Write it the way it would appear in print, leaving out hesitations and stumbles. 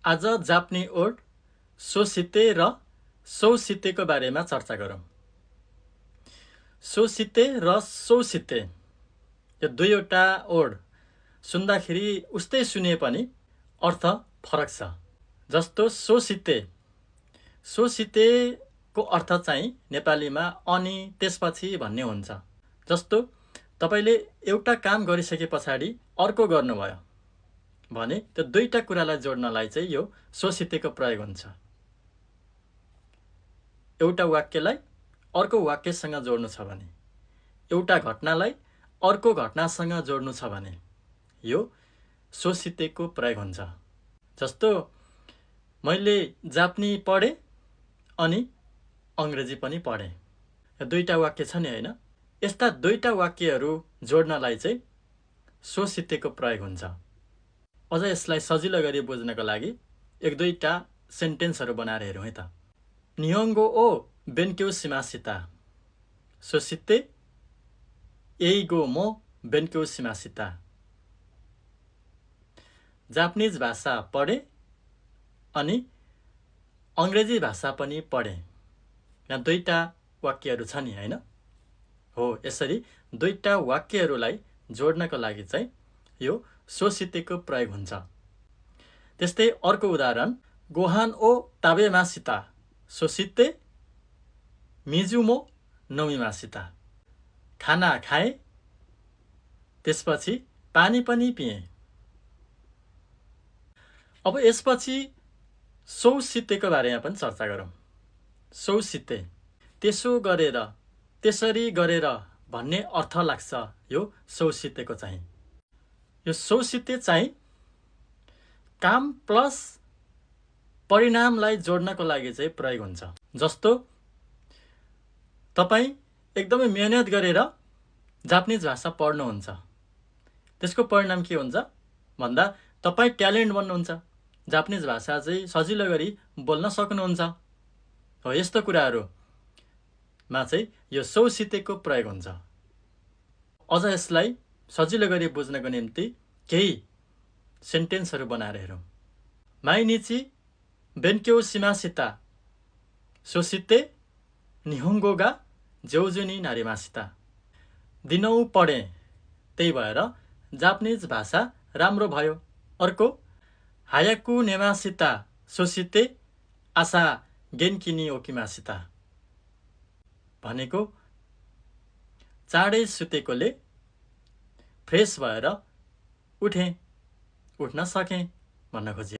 आज जाप्ने ओड सोसिते र सौसितेको बारेमा चर्चा गरौँ। सोसिते र सौसिते यो दुईवटा ओड सुन्दाखेरि उस्तै सुने पनि अर्थ फरक छ। जस्तो सोसितेको अर्थ चाहिँ नेपालीमा अनि त्यसपछि भन्ने हुन्छ। जस्तो तपाईले एउटा काम गरिसके पछाडि अर्को गर्नुभयो भने त्यो दुईटा कुरालाई जोड्नलाई चाहिँ यो सोसितेको प्रयोग हुन्छ। एउटा वाक्यलाई अर्को वाक्यसँग जोड्नु छ भने, एउटा घटनालाई अर्को घटनासँग जोड्नु छ भने यो सोसितेको प्रयोग हुन्छ। जस्तो मैले जापानी पढेँ अनि अङ्ग्रेजी पनि पढेँ। यो दुईटा वाक्य छ नि हैन? यस्ता दुईटा वाक्यहरू जोड्नलाई चाहिँ सोसितेको प्रयोग हुन्छ। अझ यसलाई सजिलो गरी बुझ्नको लागि एक दुईटा सेन्टेन्सहरू बनाएर हेरौँ है त। निहोङ्गो ओ बेन्क्यौ शिमासिता सोसिते एइगो मो बेन्क्यौ शिमासिता। जापानिज भाषा पढे अनि अङ्ग्रेजी भाषा पनि पढे। यहाँ दुईटा वाक्यहरू छ नि हैन? हो, यसरी दुईटा वाक्यहरूलाई जोड्नको लागि चाहिँ यो सोसितेको प्रयोग हुन्छ। त्यस्तै अर्को उदाहरण गोहान ओ ताबेमासिता सोसिते मिजुमो नोमिमासिता। खाना खाए त्यसपछि पानी पनि पिए। अब यसपछि सौसितेको बारेमा पनि चर्चा गरौँ। सौसिते त्यसो गरेर त्यसरी गरेर भन्ने अर्थ लाग्छ यो सौसितेको चाहिँ। यो सौसिते चाहिँ काम प्लस परिणामलाई जोड्नको लागि चाहिँ प्रयोग हुन्छ। जस्तो तपाईँ एकदमै मेहनत गरेर जापानिज भाषा पढ्नुहुन्छ, त्यसको परिणाम के हुन्छ भन्दा तपाईँ ट्यालेन्ट बन्नुहुन्छ, जापानिज भाषा चाहिँ सजिलो गरी बोल्न सक्नुहुन्छ। हो, यस्तो कुराहरूमा चाहिँ यो सौसितेको प्रयोग हुन्छ। अझ यसलाई सजिलो गरी बुझ्नको निम्ति केही सेन्टेन्सहरू बनाएर हेरौँ। माइनिची बेन्क्यौ शिमासिता सोसिते निहोङ्गो गा ज्यौजुनी नारिमासिता। दिनौँ पढेँ त्यही भएर जापानिज भाषा राम्रो भयो। अर्को हायाकु नेमासिता सोसिते आसा गेन्किनी ओकिमासिता भनेको चाँडै सुतेकोले फ्रेस भएर उठ्न सकेँ भन्न खोजिएको।